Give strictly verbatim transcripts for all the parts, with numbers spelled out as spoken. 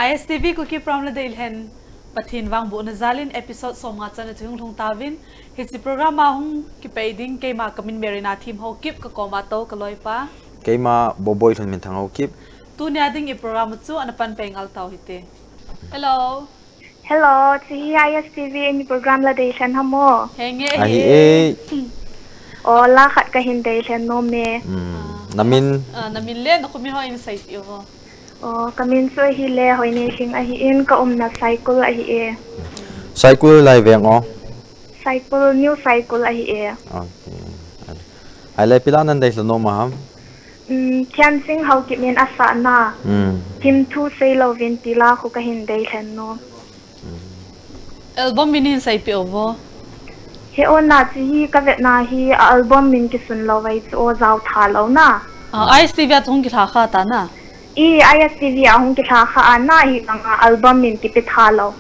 I S T V Kuki program la deilhen Pathen vangbohna jalin episode somnga channa chu hung lhung tauvin. Hiche program a hung kipai ding keima kamin Mary Nathim Haokip kakoma tou kaloipa. Keima Boboi Lhunminthang Haokip. Tunia ding i program chu ana panpai ngal tau hite. Hello. Hello, hiche hi I S T V eini program la deilhen ham o? Henge. Ahi e. O, la khat kahin deilhen nom e. Hmm, namin? Ah, namin le nakhomin ho in seipeh o. O, kamin chu ahile Hoineiling ahin, kaumna Saikul ahi e. Saikul lai veng o? Saikul, New Saikul ahi e. Okay. Ahile ipi la nahin deilhen nom ham? Um, Thianching Haokip in asahna. Hmm. Thimthu Seilouvin ti la khu kahin deilhen nom. Album min hin seipeh o vo. He o, hiche hi kavetna hi a album min kisun lou vei chu o, jao tha lou na. Ah, I S T V a chu hung kilha kha ta na. I, I S T V a hung kilha kha a na hi banga album min kipe tha lou.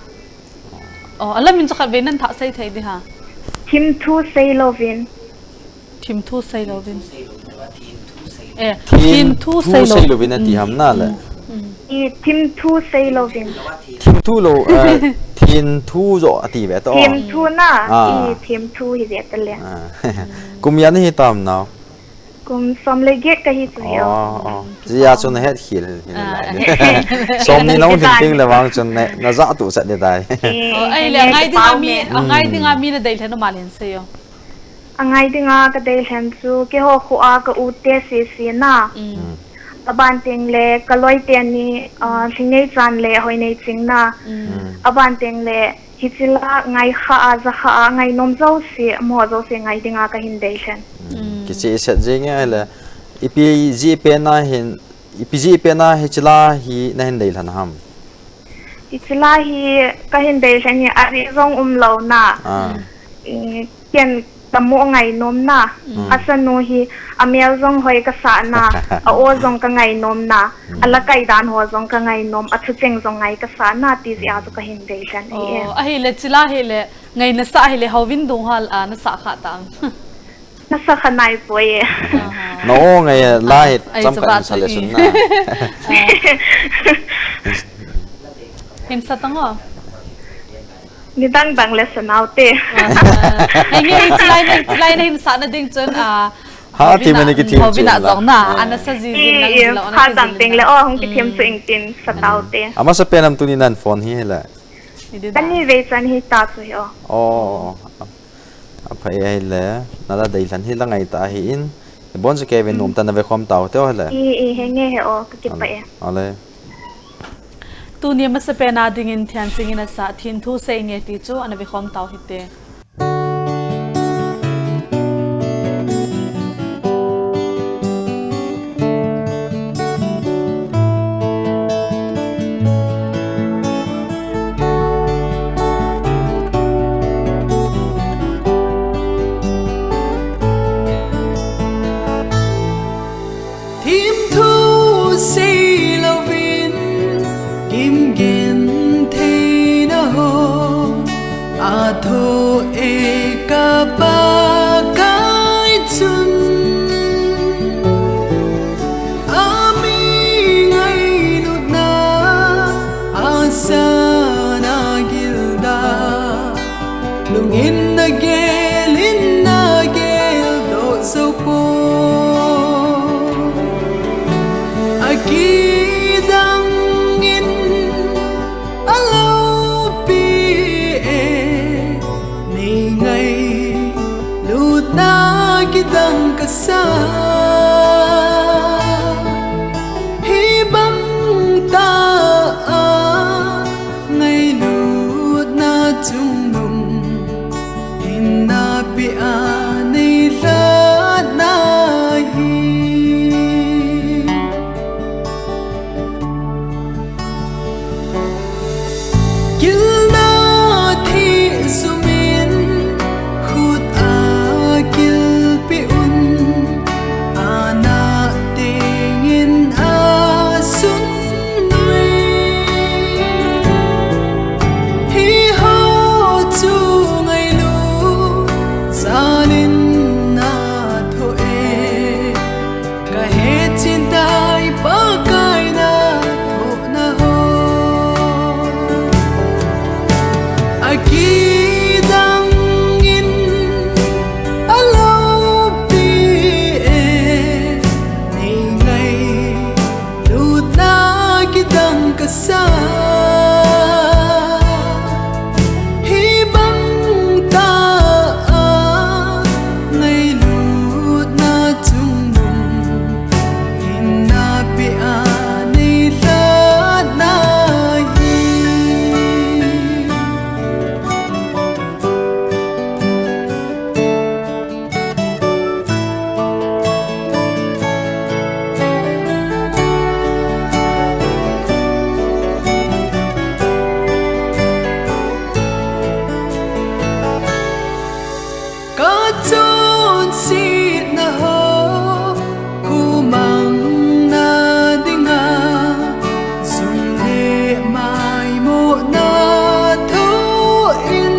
O, album min chu khatvei nahin thah sei thei ding ham? Thimthu Seilouvin. Thimthu Seilouvin. Eh, Thimthu Seilouvin. Thimthu Seilouvin ati ham na le? I, Thimthu Seilouvin. Thimthu lou, eh, Thimthu jo ati ve to. Thimthu na, ah, i, Thimthu hi ve ta le. Ah. Kum ijat nahi tam nau? Kum som le get kahi chu o. O, o. Hiche a chu nahet khel hel lai. Somni nahin teng le vang chun na, najah tuh chat ding tai. Eh, o, ahile, eh, angai dinga mi, angai dinga mi nadeilhen nom a le hin sei o. Angai dinga kadeilhen chu, keiho kho a ka u te sese na. Hmm. Aban teng le, kaloi teni, ah, Lhingneichan le Hoineiching na. Hmm. Aban teng le, hiche la ngaikha a, jakha a, ngainom jouse, mo jouse ngai dinga kahin deilhen. Hmm. Kichehset jeng e le, ipi jeh pen a hin, ipi jeh pen a hiche la hi nahin deilhen ham? Hiche la hi kahin deilhen hi, arih jong umlou na. Ah. I, ken kamu ngainom na. Hmm. Asanu hi amel jong hoi kasah na, a-o jong kangainom na, hmm, alakai dan ho jong kangainom, athucheng jong ngai kasah na, ti jeh a chu kahin deilhen ahi e. O, ahile hiche la hile, ngaina sa hile, houvin dung hal a nasah kha tam? Nasah kha naipoi e. Aha. Na-o ngai la hi, ai, cham chu ka ba in sa chu le i sun na. Hin sa tang o. Nidang dang le sa nau te. Ah, henge, hiche lai na, hiche lai nahin sahna ding chun, ah, ha, Hovin a, Hovin a, Hovin a jong na, ah, ana sa ji ji na, i, i, lou, ana ha sa dang ji teng le, na. O, hung kithem chu, mm, ing tin sa tau te. Amasa pen am tuni nahin phone hi hela? Ani vei chan hi ta chu hi o. O, aphai ahile, nala deilhen hi la ngai ta ahin, ibon chu kei ve, mm, nom tah in na vekhom tau te o hile. I, i, henge he o, kakipah e. Ale. Tuni masapen a dingin Thianching in asah Thimthu Seinge ti chu ana vekhom tau hite. Thimthu seilouvin kimgentheina ho athoh e ka Pakai chun. Ami ngailutna asan agilda lungin nagel in nagel doh jou poi. Akidang in aloupi e, nei ngailutna kidang kasa. Hibang tah a ngailutna chungnung hinna pia nei lhatna hi. Gilna thih sumin khut a gilpi un, ana tengin asun nui. Hiho Kidang in alopi e, nei ngailutna kidang kasa. Hibang ta a ngailutna chungnung, hinna pia nei lhatna hi. Ka chonsetna ho, kumangna dinga, zung le maimohna thoh in,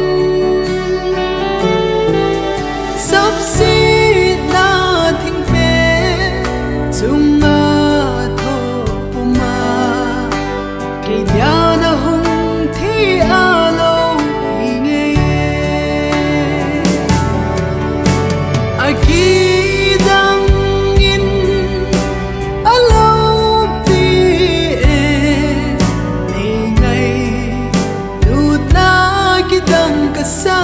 sapsetna thingpet chunga thoh puma, kei dia na hung thi a loupi ngei e. A kidang in alopi e, nei ngailutna kidang kasa.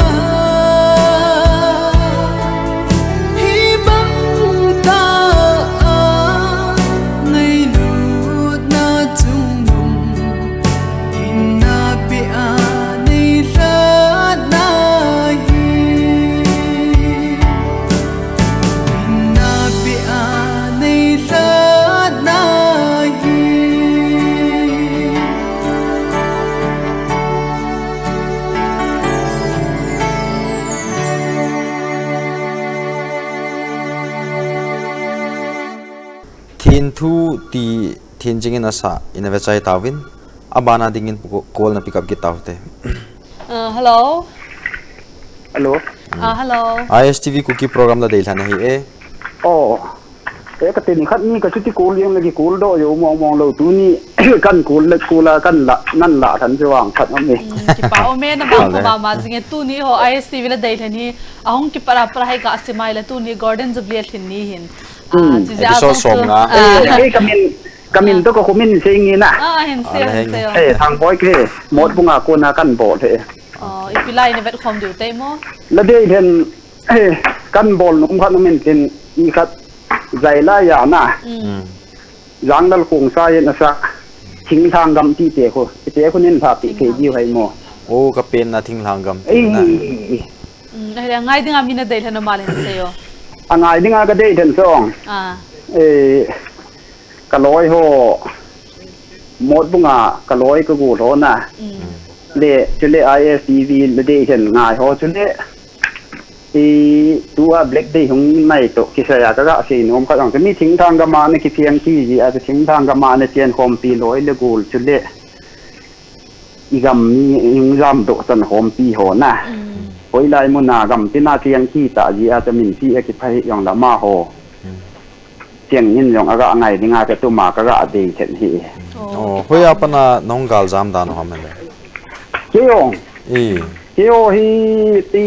Hibang ta a ngailutna chungnung, hinna pia nei lhatna hi. Hinna pia nei lhatna hi. Thinthu ti Thinjing in asa, ina vechai tauvin. Abana dingin pu-, call na pick up kit taute. Uh, hello. Hello. Ah, hello. I S T V Kuki program la deilhan ahi e. Oh. E, ka tin khat ni ka chuti call jeng le ki call doh jou mong mong lou, tuni kan call le call a kan la, nan la than chu vang khat om e. Mm, kipa um e, na vang ko mama jing e. Tuni ho I S T V la deilhan hi ahung kipat a pat a hi ka sim a le, tuni Golden Jubilee lhin ni hin. Ah, mm, chu jeh a episode som nga. Ah. Eh, eh, ka min, ka min to ka khumin sei nge na. Ah, hin sei, ah, hin sei. Eh, Thangboi ke, Motbung a kona kan bol e. Oh, ipi lai na vet khom diu te mo? La deilhen, eh, kan bol nom khat nom in tin, i khat zai lai a na. Mm. Mm. Janglal Khongsai in asa, Thinglhang Gam ti te khu, ti te khu nin lha pi thei diu hai mo. Oh, ka pen na Thinglhang Gam ti na. Eh. Mm, ahile, ngai dinga mi na deilhen a ma le hin sei o. A ngai dinga ka deilhen song. Ah. Eh, ka loi ho, Motbung a ka loi ka gol ho na. Mm. Le, chule I S T V le deilhen ngai ho chule. I, tua Black Day hung nai toh kisai a ka ga sei nom khat jong chu, mi Thinglhang Gam a na kipheng thi jeh a chu, Thinglhang Gam a na chen khompi loi le gol chule i gam mi hung jamdoh chan khompi ho na. Mm. Hoilai mun a gam tina cheng thi ta jeh a chu, min thi a kiphai jong le amaho. Mm. Cheng hin jong a ga ngai dinga ka tuma ka ga dei chen hi. Oh. Oh, hoiya pat a nahung gal jam dan u ham le? Kei jong. I. Kei jong hi ti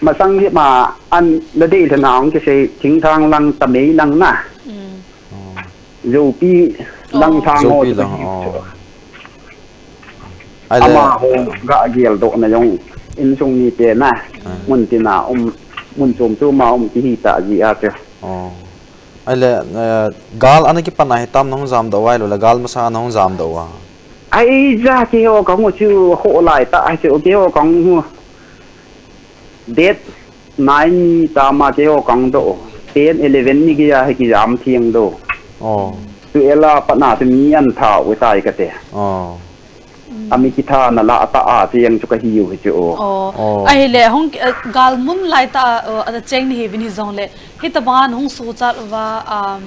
masang hi ma an la deilhen a hung kisei Thinglhang lang Tamei lang na. Mm. Oh. Joupi lang, oh, thang ho Joupi lang, oh. Ahile amaho ga geldoh na jong insung mite na. Ah. Mun tina um, mun chom chom a um ti hi ta jeh a chu. Oh. Ahile, eh, gal ana kipan a hitam nahung jamdoh u ahilou le gal masa a nahung jamdoh u a? Ai ja, keiho kahung u chu kho lai ta, ai chu keiho kahung u. Date nine ni tama keiho kahung doh u. Ten, eleven ni geiya hi kijam theng doh. Oh. Chu ela pat na chu mi an tha u tai kate. Oh. Ami kitha na la ta a cheng chu ka hiu hi chu. Oh. Oh. Ahile hung, eh, gal mun lai ta, eh, a cheng ni hi vin hi jong le. Hitabang a nahung sochat uva, um,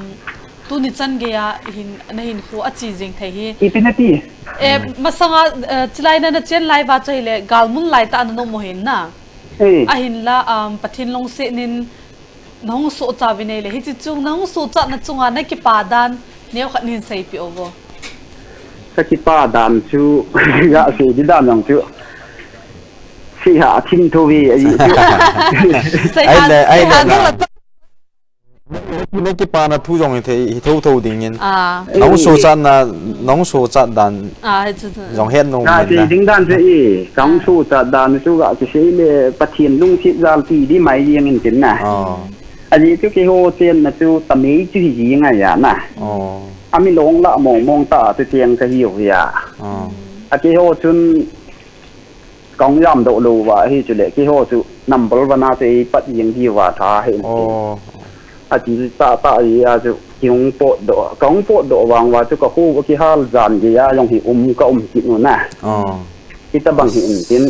tuni chan geiya hin, na hinkho a chi jing thei hi. Ipi nati? Eh, masanga, eh, chilai na na chen lai uva chu ahile, gal mun lai ta a na nom u hin na. Eh. Ahinla, um, Pathen lungset in nahung sochat uvin ahile, hiche chung nahung sochat na chunga na kipa dan, neo khat nin seipeh uvo. Ka kipa dan chu, ga sei di dan jong chu. Siha thim tho ve ahi. Ai le, ai le na. Na kipana thu jong hi thei, hi tho tho ding in. Ah. Nong so chat na, nong so chat dan. Ah, hi chu chu. Jong het nong na men ti na. Ding dan chu i, kong so chat dan chu ga ki sei le Pathen lungset jal ti di mai jeng in tin na. Ah. Aji chu keiho chenna chu tamei chu hi jing a ya na. Oh. Ami long la mong mong ta chu tiang ka hiu ya. Oh. A keiho chun kong jam doh lou va hi chu le keiho chu number one a chu ei pat jing diu va tha hi. Oh. Aji ta ta i a chu kong pot doh, kong pot doh vang va chu ka hu kihal jan ge a jong hi um ka um kit nu na. Oh. Hitabang hi in tin.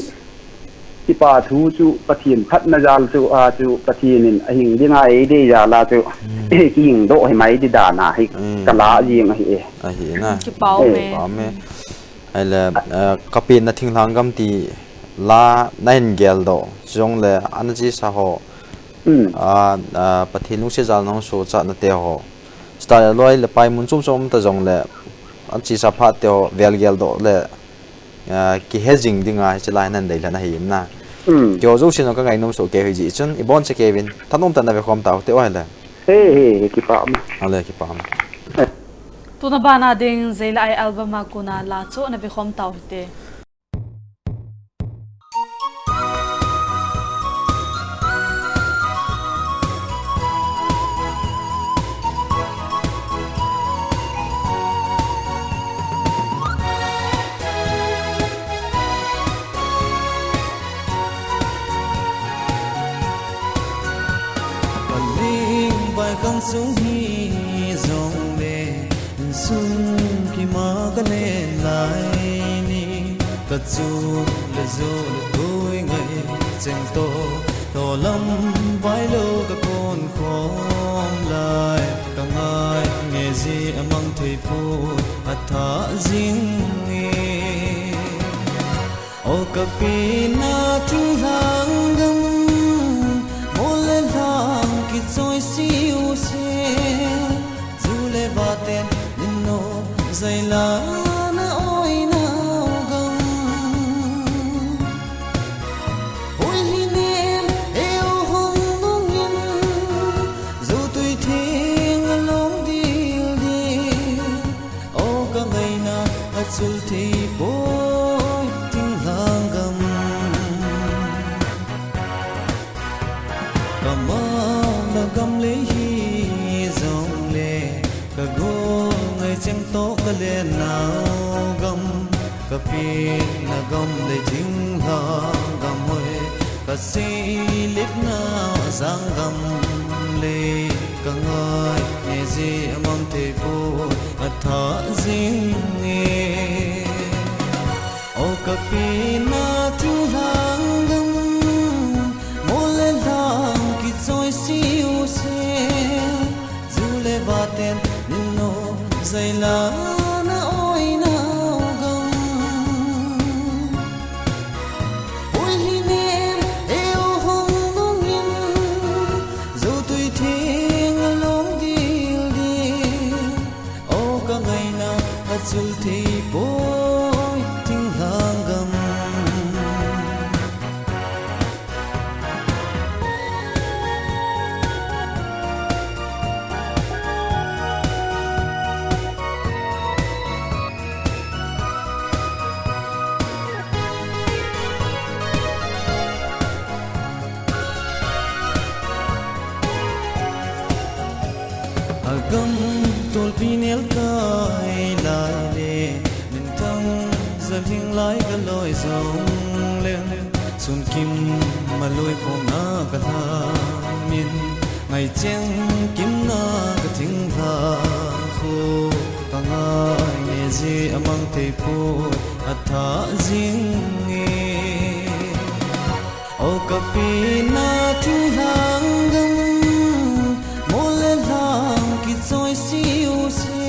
Kipa thu chu Pathen phatna jal chu, a chu Pathen in ahing dinga ei dei jal a chu, hmm, kihing doh hi mai di dan a hi, hmm, ka la jing ahi e. Ahi na. Kipa um e. Kipa um e. Ahile, eh, ka penna thinglhang gam ti la na hin gel doh. Chujong le ana chesa ho. Hmm. A, a, Pathen lungset jal nong so chat na te ho. Chutah le loi le pai mun chom chom ta jong le ana chesa phat te ho vel gel doh le. Ah, kihe jing dinga hiche lai nan dei lhon ahi in na. Hmm. Keiho jouse jong ka ngainom soh kei hi jeh chun, ibon che kei vin, thanom tah in na vekhom tau hite o hile. He, he, he, kipa um. Ale, kipa um. Tuna bana ding Zeila Ai album a kona la chu na vekhom tau hite. Aling bai khang sung hi jong le, insung kima ka len lai ni. Ka chu le jo le tui ngai cheng to, to lam vai lo ka kon khom lai. Ka ngai nge ji a mang thei pu a tha jing e. O ka pi na thinglhang gam, mol le lhang kichoi siu se. Ju le vaten nin no, Zeila na oi nau gam. Hoi hi nem, eu hong nungin, Jotui theng a long dil dil. O ka ngaina a chul thei poi thinglhang gam. Ka mauna gam lei hi jong le, ka gol ngai cheng to ka len nau gam, ka pi na gam le thinglhang gam hoi, ka si lit na jang gam le, ka ngai ne ji a mang thei poi a tha jing e. O ka pi na thinglhang gam, mol le lhang kichoi siu se. Ju le vaten nin no, Zeila na oi nau gam. Hoi hi nem, eu hong nungin, Jotui theng a long dil dil. O ka ngaina a chul thei poi thinglhang gam. A gam tolpi nel kai lai le, minthang zalhing lai ka loi jong leng, sun kim maloi khong a ka lhang in, ngai cheng kim na ka thinglhang khu, ka ngai ne ji a mang thei poi a tha jing e. O ka pi na thinglhang gam, mol le lhang kichoi siu se.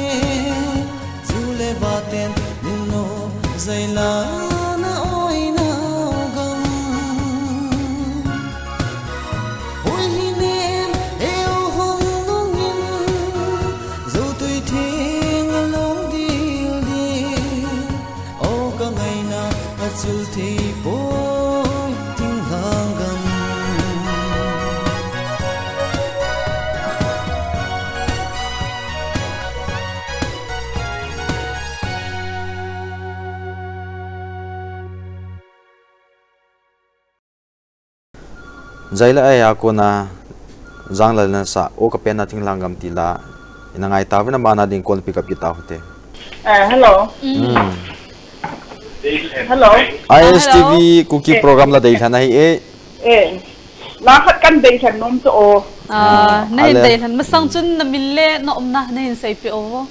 Ju le vaten nin no, Zeila na oi nau gam. Hoi hi nem, eu hong nungin, Jotui theng a long dil dil. O ka ngaina a chul thei poi Jaila ai a kona jang la na sa o ka pen na thing lang gam ti la. Ina ngai ta vin a bana ding call pick up kita hote. Eh, hello. Hmm. Hello. I S T V Kuki program la dei thana hi e. Eh. La khat kan dei than nom chu o. Ah, na hin dei than masang chun na min le na umna na hin sei pi o.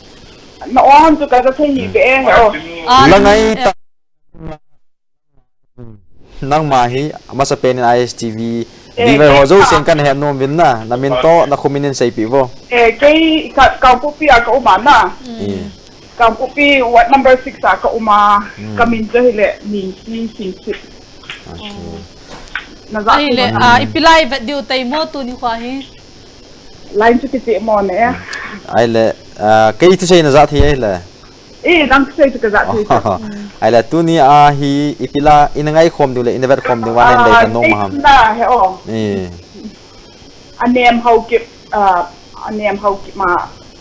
Na o han chu ka ka thei hi be e o. Ah, la ngai ta. Nangma hi, masa penin I S T V, eh, viver ho jo sen kan he nom vin na, na min to, na khumin in sei pi vo. Eh, kei ka, Kangpokpi a ka uma na. Eh. Kangpokpi ward number six a ka uma, ka min to hi le, ni si sin si. Okay. Na za ai le, ah, ipi lai vet diu tai mo tuni kho hi. Line chu kiti mo ne. Ai le, ah, kei tu sei na za thi ai le. Eh, nang sei chu ka za thei chu. Ai la tuni a hi ipi la, ina ngai khom diu le, ina vet khom diu va nen dei ka nom ham. Na he o. Eh. A nem hau kip, ah, a nem hau kip ma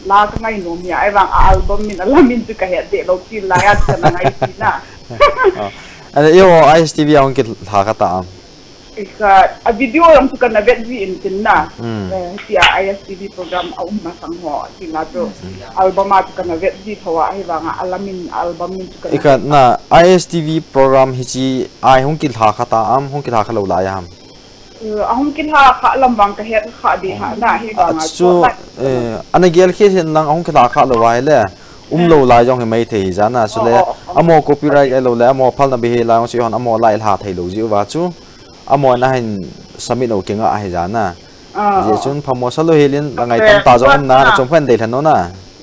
la ka ngai nom ya, ai vang a album min, a la min chu ka he de lo ti la ya ka na ngai ti na. Ai la yo, I S T V a hung ki la ka ta am. Ika, a video jong chu kana vet ji in tin na. Hmm. Eh, tia I S T V program a um masang ho, ti la chu. Hmm. Album a chu kana vet ji tho a, hi vanga a la min, album min chu kana ika, na, I S T V program hi chi ai hung kilha kha ta am, hung kilha kha lo lai ham. Eh, a hung kilha kha lam vang ka het kha di ha na, hi vanga chu, eh, ana gel khe hin lang a hung kilha kha lo ai le. Um lo lai jong hi mai thei hi jana, chule, oh, oh, oh, amo copyright ai lo le, amo phalna be hi lai jong si hon, amo lai lha thei lo ji uva chu. Amo na hin submit lo kinga ahi jana. Ah, je chun phamo sa lo hilin la ngai tam ta jong na, na chom khan dei lhan no na.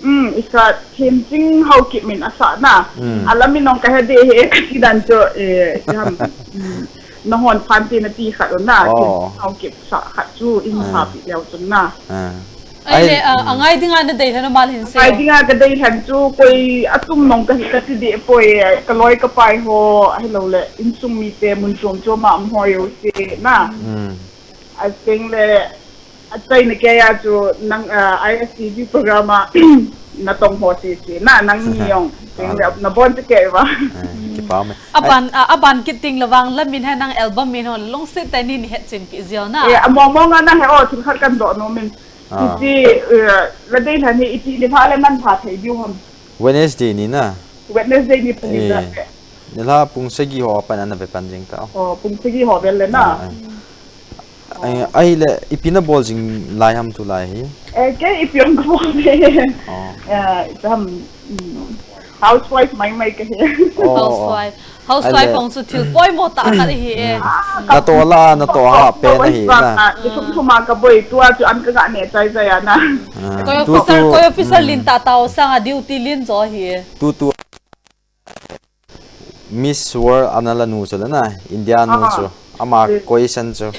Hmm, isa Themching Haokip min asa na. Hmm. A la min nong ka he de he ka ti dan chu, eh, ham, hmm, na hon phan ti na ti khat na, Themching Haokip sa khat chu in pha pi leu chun na. Ah. Ai le, ah, a ngai dinga na dei lhan mal hin se. Ngai dinga ka dei lhan chu koi a tum nong ka hi ka ti de poi, ka loi ka pai ho, hello le, insung mite mun chom chom a um ho yo se na. Hmm. A seng le, a chai na ke ya chu nang, ah, I S T V program a na tong ho se se na, nang ni yong. Seng le, na bon te ke va. Eh, kipa me. Aban, ah, aban kit ting le vang la min he nang album min ho long se te ni ni het chin pi zio na. Eh, a mong mong a na he o, thil khat kan do no min. Ah. Iti, eh, la dei lhan hi iti ni pha le man pha thei diu ham. Wednesday ni na. Wednesday ni pung hi za. Eh. Ni la pung sagi ho pan ana ve pan jing ta. Oh, pung sagi ho vel le na. Ah, eh. Ai, ai le, ipi na bol jing lai ham tu lai hi? Eh, ke ipi ang ka bol le. Oh. Eh, tam, mm, housewife mai mai ka hi. Oh, oh. Housewife. Housewife hong chu thil poimo tah khat ahi e. Na to la, na to ha pen ahi na. Thum thum a ka boi tua chu an ka ga ne chai chai a na. Ah. Koi tu officer, tu, koi officer lin tah tah sang a duty lin jo ahi e. Tu tu Miss World ana la nu chu le na, India nu chu. Ama question chu.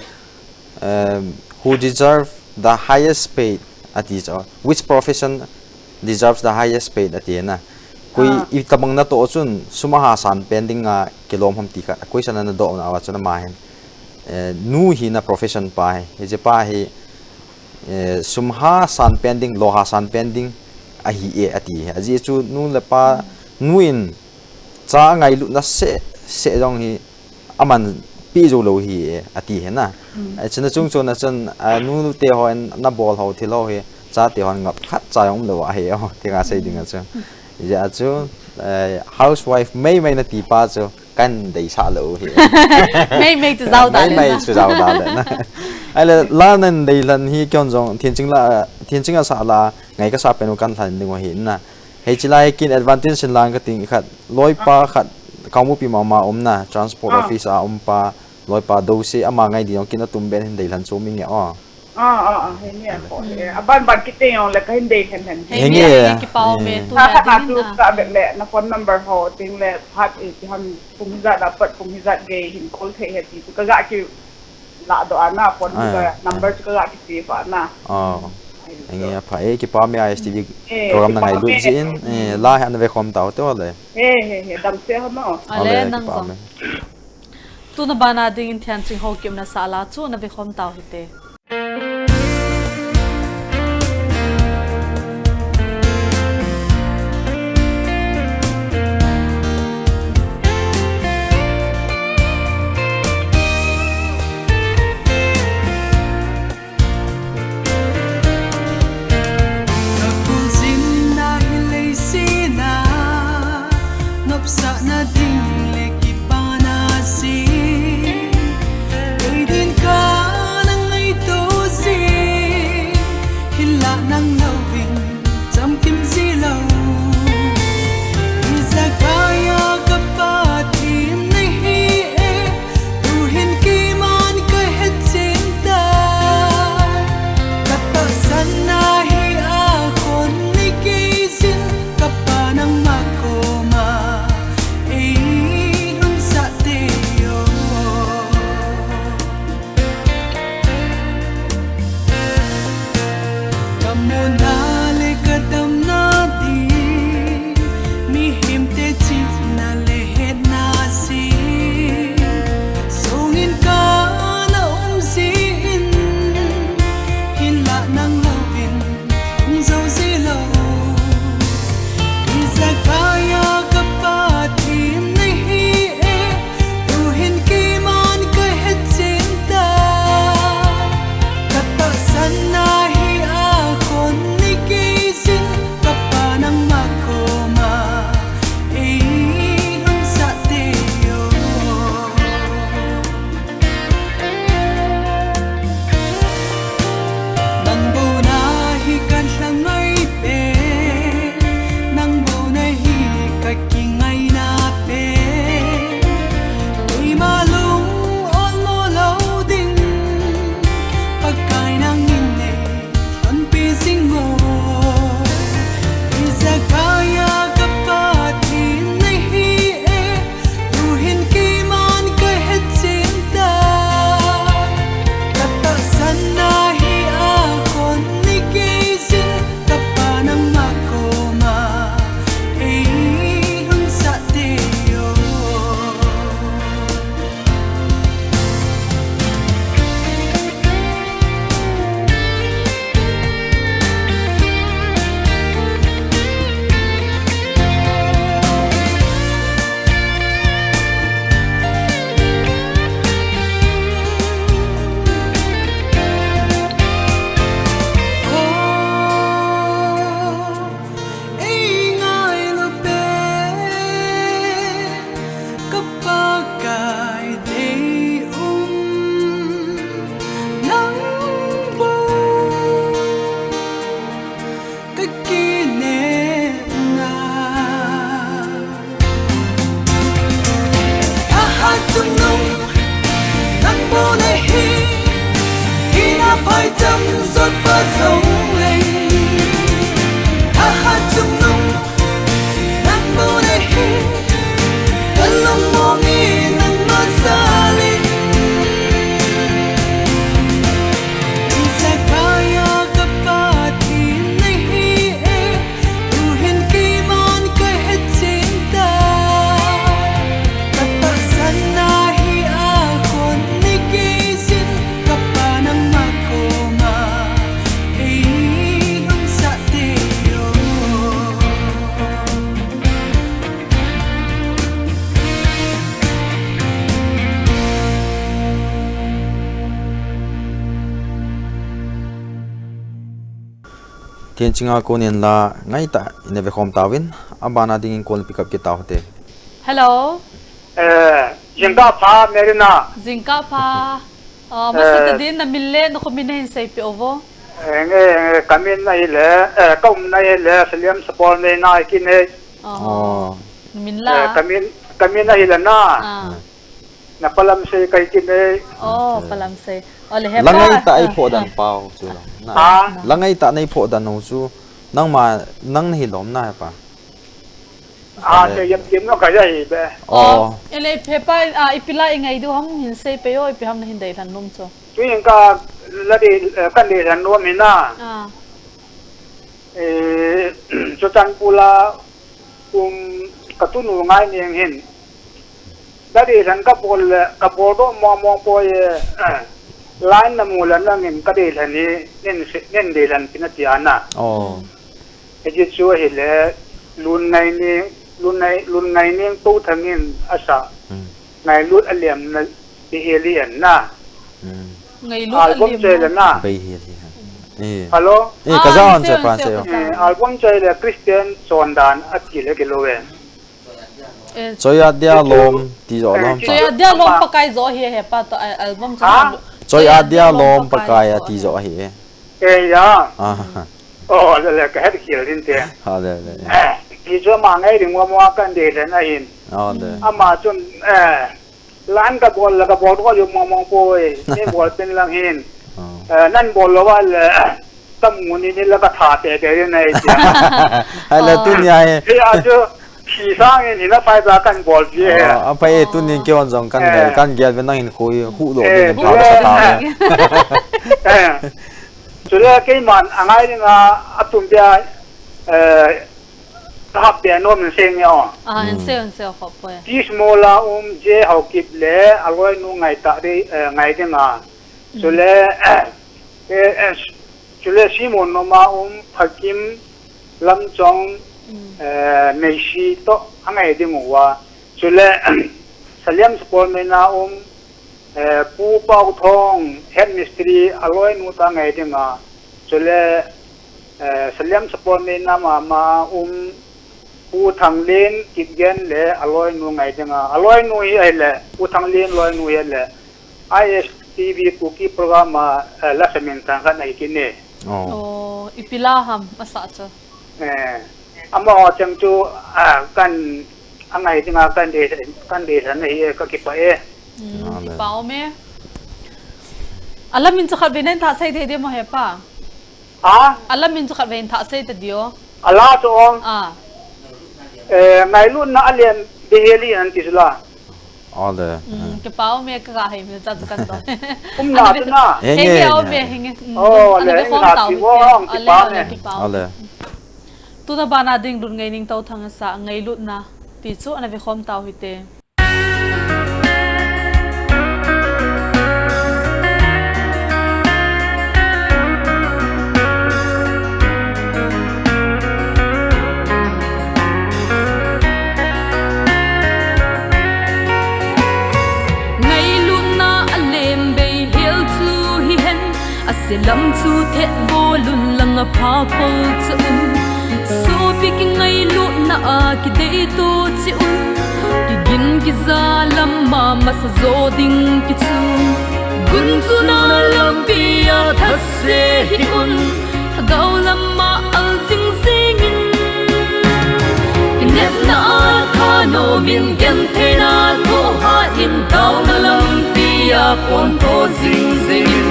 Um, who deserve the highest paid ati chu. Which profession deserves the highest paid ati na. Koi i tabang na to chun sum a ha san pen ding a kilom ham ti kha. Question ana do na awa chun ama hin. Eh, nu hi na profession pa hi. Hi je pa hi, eh, sum ha san pen ding, lo ha san pen ding ahi e ati. Aji chu nu le pa, nu in cha ngailutna seh seh jong hi aman pi jou lou hi e, ati hi na. Mm. Ai chun achung chun achun, a, nu te hon na bol ho thil ho hi, cha te hon ngap khat cha jong um lou ahi o, ti nga sei ding a chu. Mm. Hijeh a chu, eh, housewife mei mei na ti pa chu kan deisah lou hi. Mei mei chu jao da le na. Mei mei chu jao da le na. Ai le la nan dei lhan hi kyon jong, Themching la, Themching a sa la, ngai ka sa pen u kan lhan ding u hi na. Hei chilai kin advantage sin lang ka ting khat, loipa khat, Kangpokpi mama um na, transport office a um pa, loipa do se ama ngai di jong kin atum ben hin dei lhan chu mi nge o. Ah, ah, ah, hei ni a ko he. Aban ban kit te jong le ka hin dei lhan lhan. Hei ni a. Hei ni a, kipa um e, tu na ding na. Ka vet le, na phone number ho, ting le, phat e, ti ham, pung hijat a pat, pung hijat gei, hin call thei he ti, ka ga ki la do ana phone number chu ka ga ki save ana. Oh. Ai, enge a pha e, kipa me I S T V program na ngai lut jin, eh, la han ve khom tau te le. He, he, he, dam se ho no. Ale, nang jong. Tuna bana ding in Themching Haokip na sa la chu na ve khom tau hite. Mona hi, kina pai tam zot pa zong leng. Aha chung nung, nang mona hi, kalung mong i nang ma sa leng. Isai kaya ka pa ti na hi e. Tuhin keiman ka het chin ta. Ka tahsan na hi a kon ni kei sin ka pa nangma koma ei hung sa te o. Tin chinga konin la ngaitah in ve khom tauvin, abana dingin call pick up kit tau te. Hello. Eh, jingkah pha, Merina. Jingkah pha. Ah, masa ta din na min le na khomin na hin seipeh uvo. Eh, nge, nge, ka min ahile, eh, ka umna ahile, Saliam Sapol Meina hi kine. Oh. Oh. Na min la. Eh, ka min, ka min ahile na. Ah. Na Palamsei kahi kine. Oh, Palamsei. Ole, hepa. La ngaitah a i phoh dan pau chu la. Na. Ha? La ngaitah a i phoh dan u chu. Nangma, nang nahi lom na hepa. Ah, ole. Te yam kim no ka ya hi be. Oh. Oh. Ele hepa, ah, ipi la i ngai diu ham hin seipeh o, ipi ham na hin deilhen nom chu. Tuin ka la dei, eh, kan deilhen nom hi na. Ah. Eh, Churachandpur a um ka tunu Ngaineng hin. Ka deilhen ka bol le, ka bol doh mong mong poi e, line na mu le nangin ka deilhen hi, nen se, nen deilhen pina ti ana. Oh. Hiti chu ahile, Lun Ngaineng, Lun Ngai, Lun Ngaineng Touthang in asa. Hmm. Ngailut a liamna ti hi lian na. Hmm. Ngailut a liamna. Album choi le na. Bei hi lian. Eh. Hello? Eh, ah, ka jaw an che pa che. Eh, album choi le Christian chondan a ti le kilo e. Eh. Choi a dia lom ti jo lom. Choi a dia lom Pakai jo hi hepa to, al-, album choi. Ha? Choi a dia lom Pakai a ti jo hi e. Eh, ya. Ah. Oh, le, le, ka het khel din te. Ha, le, le, le. Eh, hi chu ama ngai ding mo mo kan deilhen ahin. Oh, le. Ama chun, eh, line ka bol la ka bol ko yum mong mong poi. Ni bol pen lang hin. Oh. Eh, nan bol lo va le, tam ngun ni la ka tha te te nai tia. Hai le, oh, tunia hi. Hi a chu, khi sang in hina phai ba kan bol ji he. Oh, a phai e, tunin kei hon jong kan, eh, kan gel ve nangin khui, hu do, eh, din pa sa ta. Eh. Chule keiman a ngai dinga a tum pia, eh, ka hap pia nom in sei nge o. Ah, in sei, in sei, khop poi. Peace Mall a um J Haokip le a loinu Ngaitah dei, eh, ngai dinga. Mm. Chule, eh, eh, eh, chule Simon Noma um Phakim Lamchong, mm, eh, Neisi to a ngai ding uva. Chule, Saliam Sapol Meina um, eh, Pu Pau Thong, head mistri, a loinu ta ngai dinga. Chule, eh, Saliam Sapol Meina mama um, Pu Thanglin, Kipgen le, a loinu ngai dinga. A loinu hi ahile, Pu Thanglin loinu hi ahile, I S T V Kuki program a, eh, la samin sang khat ahi kine. Oh. Oh, ipi la ham, asa chu. Eh, amaho chang chu, ah, kan, a ngai dinga kan dei, kan deilhen ahi e, ka kipah e. Hmm, ah, kipa um e. A la min chu khat vei nan thah sei thei ding mo hepa. Ha? A la min chu khat vei thah sei ta dio. A la chu ong. Ah. Eh, ngailutna a lian bei hi lian ti chu la. Ole. Hmm, kipa um e ka ga hei mi cha chu kan to. Umna chu na. Henge, henge, um e, henge. Hmm, oh, ana le, ve khom tau ti hi mo te. Ong, ole, kipa ole, me. Kipa um. Ole. Tuna bana ding Lun Ngaineng Touthang asa Ngailutna ti chu ana ve khom tau hi te. Ngailutna a lem bei hel chu hi hen. A selam chu thet bol un lang a pha pol cha un. Sopi kingailutna a kidei to chi un. Kigin kiza lam a masa zo ding kichu. Gunchuna lampi a that se hi un. Thagau lam a al jing jing in. Kinepna a thanom in gentheina thohhat in taona lampi a pon to jing jing.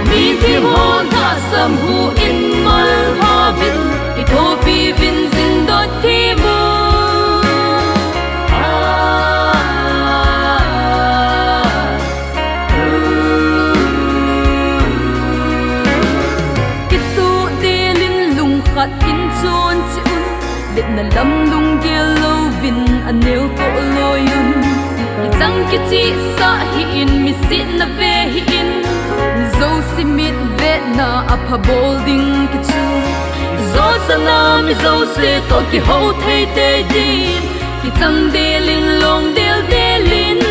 Mi thim ho lhasam hu in mal pha vin, kithopi vin jin dot thim u. Ah, uh. Kituh del in lungkhat in chun chi un, letna lam lunggel louvin aneo toh loi un. Kichang kichihsah hih in, misetna ve hih in, mi jouse mitvetna apha bol ding kichu. Jouse na mi jouse toh kihou thei tei din, kichang del in, long del del in.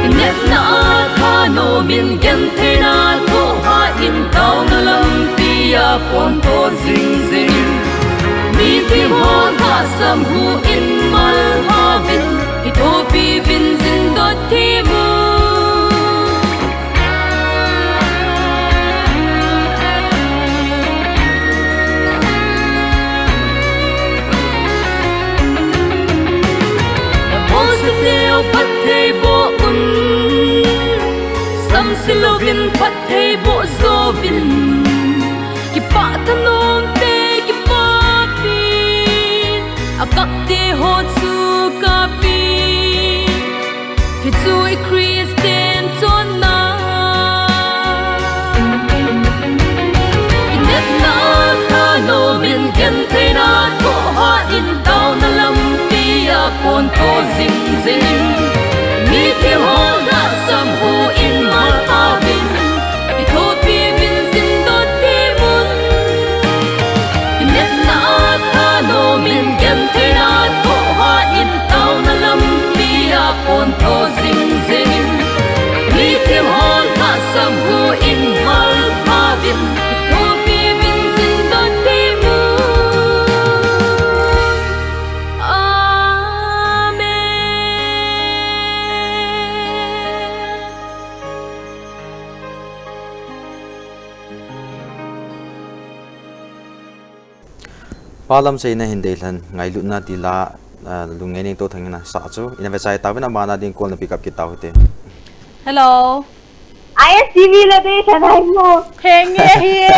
Kinepna a thanom in, gentheina thohhat in, taona lampi a pon to jing jing. Mi thim ho lhasam hu in mal pha vin, kithopi vin jin dot thim u. Bolse neo phatthei boh un, samse louvin phatthei boh jouvin, kipah thanom te kipapi, akap te ho chu kapi. Hichu i Christian chonna. Kinepna thanom in, gentheina thohhat in, taona lampi a pon to jing jing. Mi thim ho lhasam hu in mal pha vin, kithopi vin jin dot thim un. Kinepna thanom in, gentheina thohhat in, taona lampi a pon to jing jing. Mi thim ho lhasam hu in mal pha vin, kithopi vin jin dot thim u. Amen. Pa Lamsei in ahin deilhen, Ngailutna ti la, ah, Lungngaineng Touthang in asah chu. Ina vechai tauvin, abana ding call na pick up kit tau hite. Hello. I S T V la deilhen ahi mo. Henge ahi e.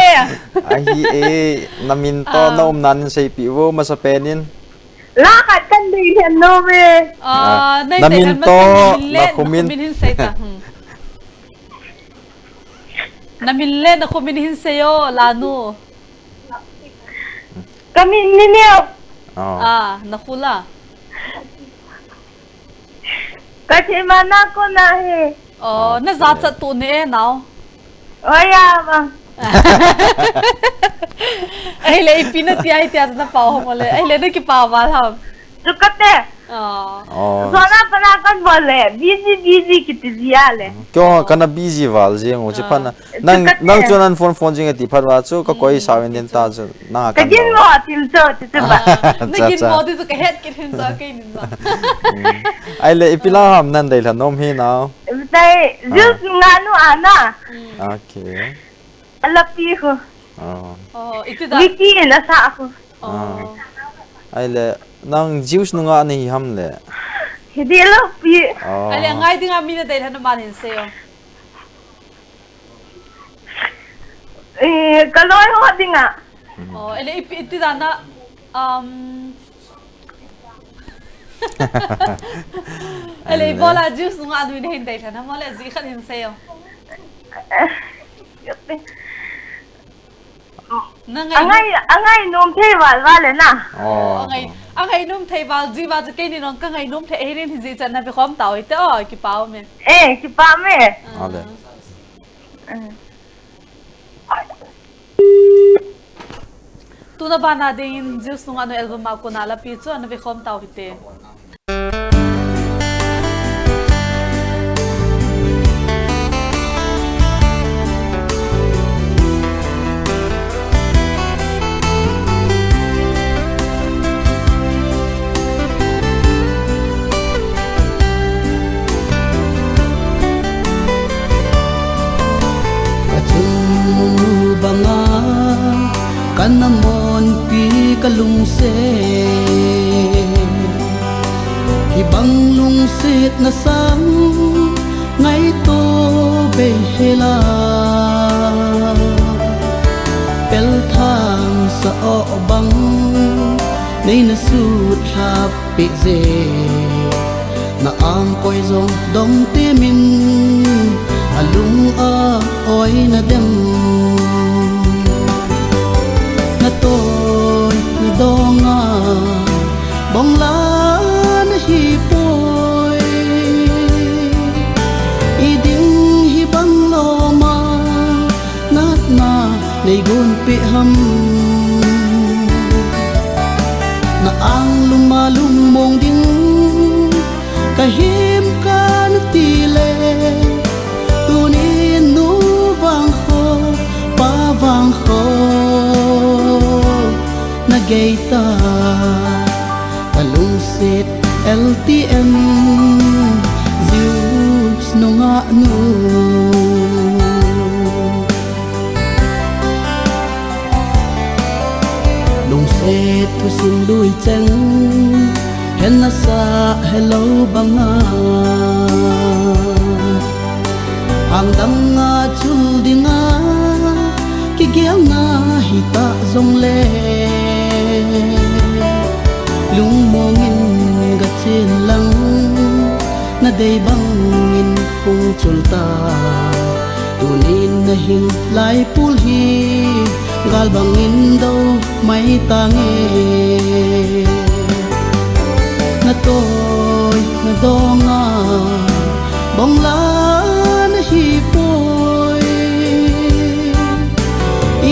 Ahi e, na min toh, ah, na umna in seipeh vo, masapen in. La khat kan deilhen nom e. Ah, ah, na min toh, na khumin. Na khumin hin sei ta. Hmm. Na min le na khumin hin sei o, lanu. Ka min Nineo. Oh. Ah, na khu la? Ka thei mana ko na he. Oh, oh, na jachat tu ne nao. Oh, ya, vang. Ahile, ipi na ti ai tia na pao hom le. Ahile, na kipao val ham? Chu kate. Oh. Oh. Zona pana kan bol le, busy, busy kiti jia le. Kyo, kana busy val jeng u, chi phat na. Nang, nang chu nan phone, phone jing ati phat va chu, ka koi sa ven den ta chu, na ka kan gin mo, tim chu, ti chu ba. Ah, na gin mo, ti chu ka het kit hin chu, kei nin ma. Ahile, ipi la ham nan deilhen nom hi nao. Dai, ah, juice nga nu ana. Okay. Alapi ko. Oh. Oh, iti da. Wiki in asah ko. Oh. Ah. Ahile, nang juice nungah na hi ham le? Hi di lo pi. Oh. Ahile, ngai dinga mi na deilhen na man hin sei o. Eh, ka loi ho dinga. Hmm. Oh, ahile, iti, iti da na, um, ahile, ahile, ibola juice nungah nu in hin deilhen na mo le, ji khat hin sei o. Eh, Na ngai, angai, angai nom thei val val le na. Oh. Angai, angai nom thei val, ji val chu kei ni nong ka ngai nom thei, eh, rin hi ji chan na ve khom tau ite, oh, kipau me. Eh, kipau me. Ah. Ale. Mm. Tuna bana dingin Juice nungah nu album a kona lapi chu ana ve khom tau hite. Ka chunnu banga ka na monpi ka lungset. Hibang lungsetna sang Ito bei hela, pel thang sa o bang, nei na sut lhap pe je, na ang koi zong dong te min, a lung a oi na dem. Na toi na dong a, bong la na hi poi. I ding hi bang lo ma, natna nei gon pe ham. Na ang lum a lum mong ding, ka him ka na ti le. Tunin nu vang kho, pa vang kho, na gei ta. Ka lungset L T M, Zeus nungah nu. Lungset thusim lui cheng, hen na sa hello banga. Hang dang a chul dinga, kigelna hi ta zong le. Lungmong in ga chen lang, na dei bang in hung chul ta. Tunin na hing lai pul hi, gal bang in do mai ta nge. Na toi na dong a, bong la na hi poi.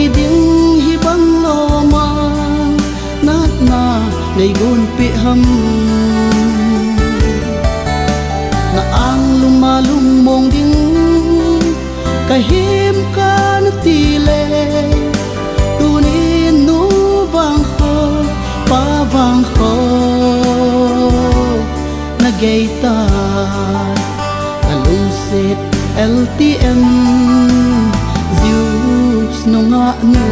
I ding hi bang lo ma, natna nei gon pe ham. Na ang lum a lum mong ding, ka him ka na ti le. Tunin nu vang kho, pa vang kho, na gei ta. Ka lungset L T M, Zeus nungah nu.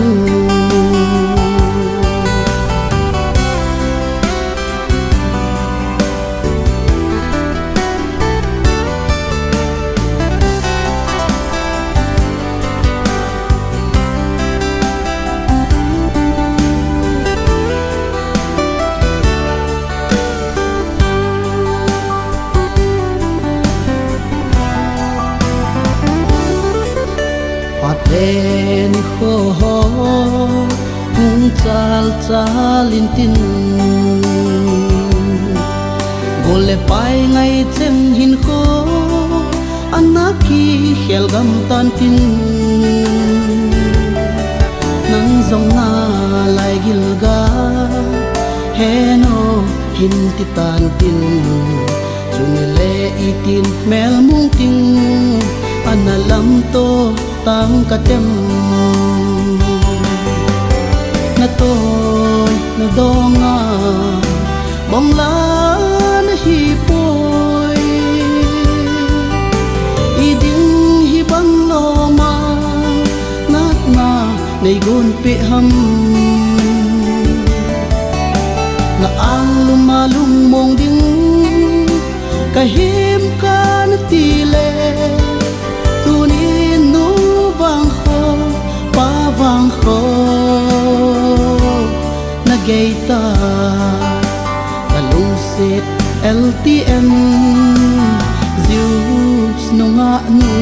Phat le nikho ho hung chal chal in tin, gol le pai ngai cheng hinkho ana kikhel gam tan tin. Nang zong na lai gil ga, he no hin ti tan tin. Chuni le i tin mel mung ting, ana lam to tang ka tem. Na toi na dong a, bong la na hi poi. I ding hi bang lo ma, natna nei gon pe ham. Na ang lum a lum mong ding, ka him ka na ti le. Tunin nu vang kho, pa vang kho, na gei ta. Ka lungset L T M, Zeus nungah nu.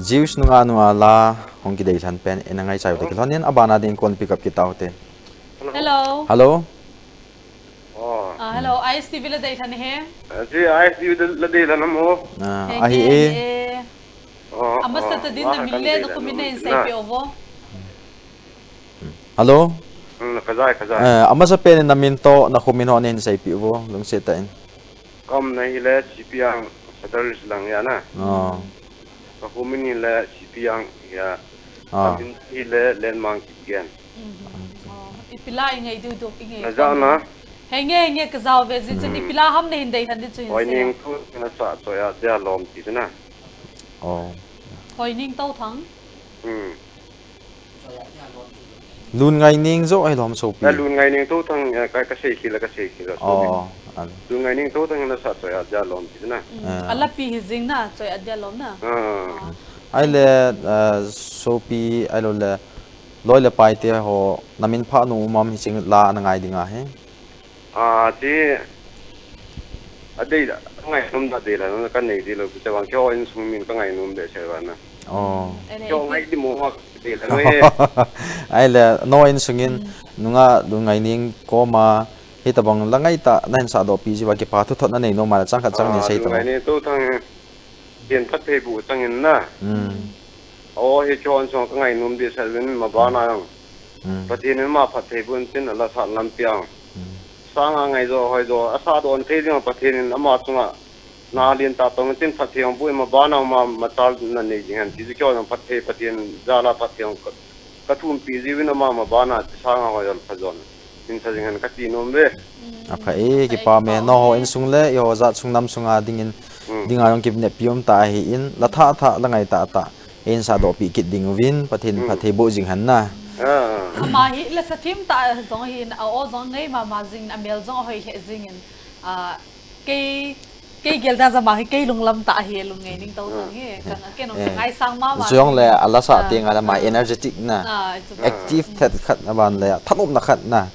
Zeus nungah nu a la hung kidei lhan pen, ina ngaichai u te kilhon in, abana ding kon pick up kit tau te. Hello. Hello. Oh. Ah, hello, I S T V la dei lhan he. Ah, ji, I S T V la dei lhan mo. Ah, he, ahi he, e. He. Oh, amasa ta din na min le na khumin na hin seipeh uvo. Hello. Hmm, ka jai, ka jai. Eh, amasa pen na min to na khumin ho na hin seipeh uvo, lungset tah in. Ka umna hi le Chipiang, Sadar Hills lang hi a na. Oh. Ka khumin hi le Chipiang hi a. Oh. Ka min hi le Lenmang Kipgen. Mhm. Oh, ipi la i ngei diu diu i ngei. Na ja na. Henge, henge, ka jao ve ji chun, ipi la ham na hin dei lhan di chu hin sei. Hoining thu na sa choi a, dia lom ti chu na. Oh. Hoining Touthang. Hmm. Lun Ngaining joh ahi lom sopi. Na Lun Ngaining Touthang, eh, ka, ka sei khel a, ka sei khel a, sopi. Oh, al. Lun Ngaining Touthang na sa Choi-at dia lom ti na. Hmm. Eh. Alapi hi jing na, Choi-at dia lom na. Ah. Ahile, eh, sopi, ahilou le, loi le pai te ho, na min pha nom um am hiche la na ngai ding ahi. Ah, ti, adei la, ngai nom da dei la, na ka nei dei lou, ti vang keiho insung min ka ngai nom behseh va na. Oh. Hmm. Keiho ngai di mo ma dei la, ngai. Ahile, no insung in, hmm, nunga Lun Ngaining koma, hitabang la ngai tah, na hin sah doh pi jiu va kipa thuthot na nei nom a la chang khat chang ni sei ta. Ah, Lun Ngaining Touthang, Pathen phattheiboh chang in na. Hmm. O, hiche insung ka ngai nom behseh uvin ma bana jong. Hmm. Pathen in ama phattheiboh in tin ala sat lampi a. Hmm. Sanga ngai jo, hoi jo, asa doh thei ding Pathen in ama chunga. Na lien tah tong tin phatthei boh in ma bana ma, ma chal na nei jing hen. Ti chu keiho jong phatthei, Pathen jal a phatthei ka, ka thumpi jiu vin ama ma bana sanga hoi jo pha jo. Hin sa jing hen ka ti nom ve. Hmm. Apha e, kipah e, kipah e. No ho insung le, eiho jat sung nam sunga dingin, hmm, dinga jong kineppi um tah ahin, la thah thah, la ngai tah tah. Hin sah doh pi kit ding uvin, Pathen, hmm, phattheiboh jing hen na. Ah. Ama hi la sa thim tah jong hin, a o jong ngai mama jing, a mel jong hoi lheh jing in. Ah, kei, kei gel da jama hi, kei lunglam tah hi, Lun Ngaining Touthang hi. Hmm. Ka, kei nong, eh, ka ngaisang mama. Jong le, ala sa, hmm, teng ala ma, hmm, energetic na. Ah, it's a, active, hmm, thet khat na ban le, thanopna khat na.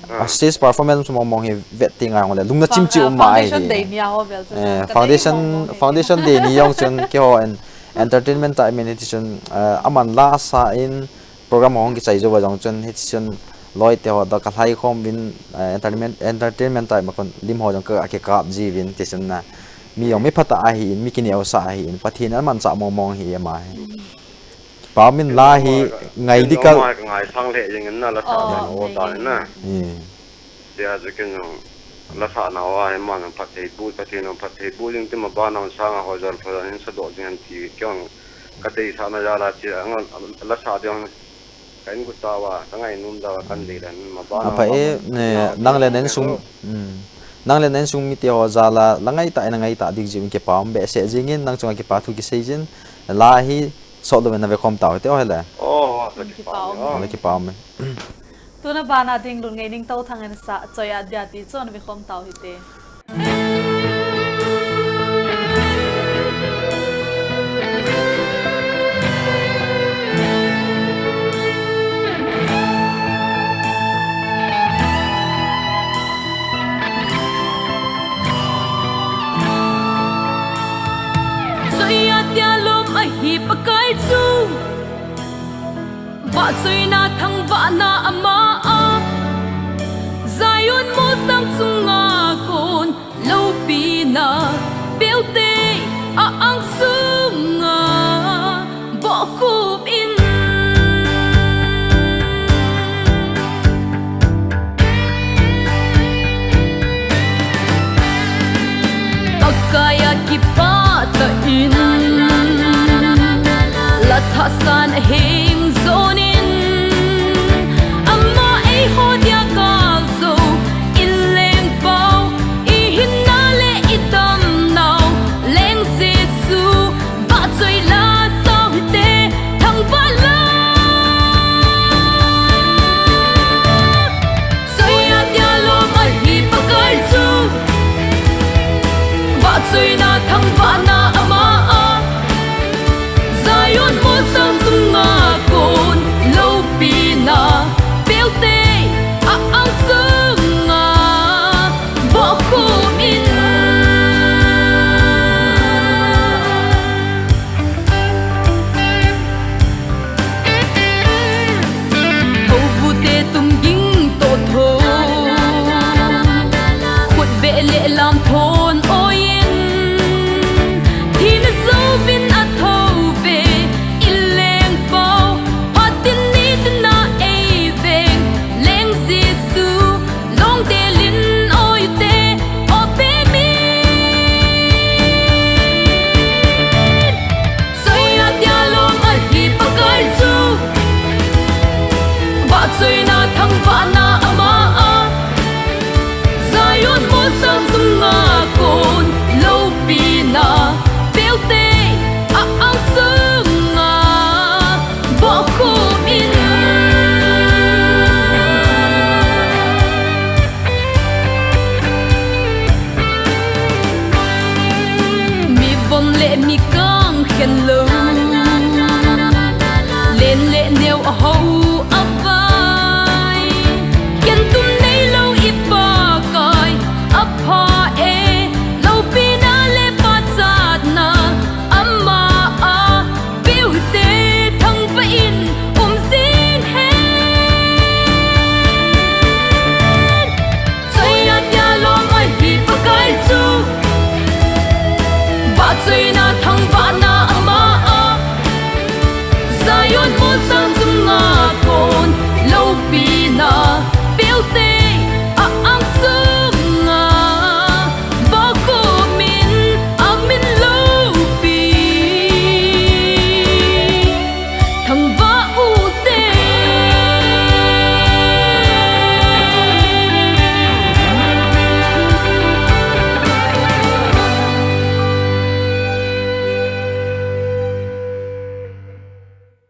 Ah. A stage performance mong mong hi vet teng a jong le, lung na chim chim um ma ahi. Foundation day ni a ho bel chu. Eh, ka foundation, dei mong mong hi. Foundation day ni jong chun keiho en-, entertainment tah min hiti chun, eh, aman la sa in program hung kichai jou va jong chun hiti chun loi te ho da ka lhai khom vin, eh, entertainment, entertainment tah ma kon lim ho jong ka, ka kap ji vin ti chun na. Mi jong mi phatah ahin, mi kineo sa ahin, Pathen in aman chah mong mong hi ama hi. Mm. Pau min la hi ngai di ka. Ngai sang le jing na la sa, oh, na o ta na. Hmm. Tia chu ken jong la sa na wa hi man phattheiboh, Pathen in phattheiboh jing ti ma bana sanga hoi jo pha jo hin sa doh jing hen ti kei jong ka deisah na jal a ti a, la sa ding ka in gu ta va, ka ngai nom da va kan dei dan ma bana. Apha e, nang le na insung, hmm. Nang le na insung mite ho jal a, la ngai tah, na ngai tah ding jing in kipa um behseh jing in, nang chunga kipa thu kisei jin, la hi sot lou in na ve khom tau hite o hile. Oh, la kipa um. La kipa um. Tuna bana ding Lun Ngaining Touthang in sa Choi-at dia ti chu na ve khom tau hite. Choi-at dia lom ahi Pakai chu. Vahchoina thangvahna ama a, Zion mosang chunga kon loupina pelte a angsu.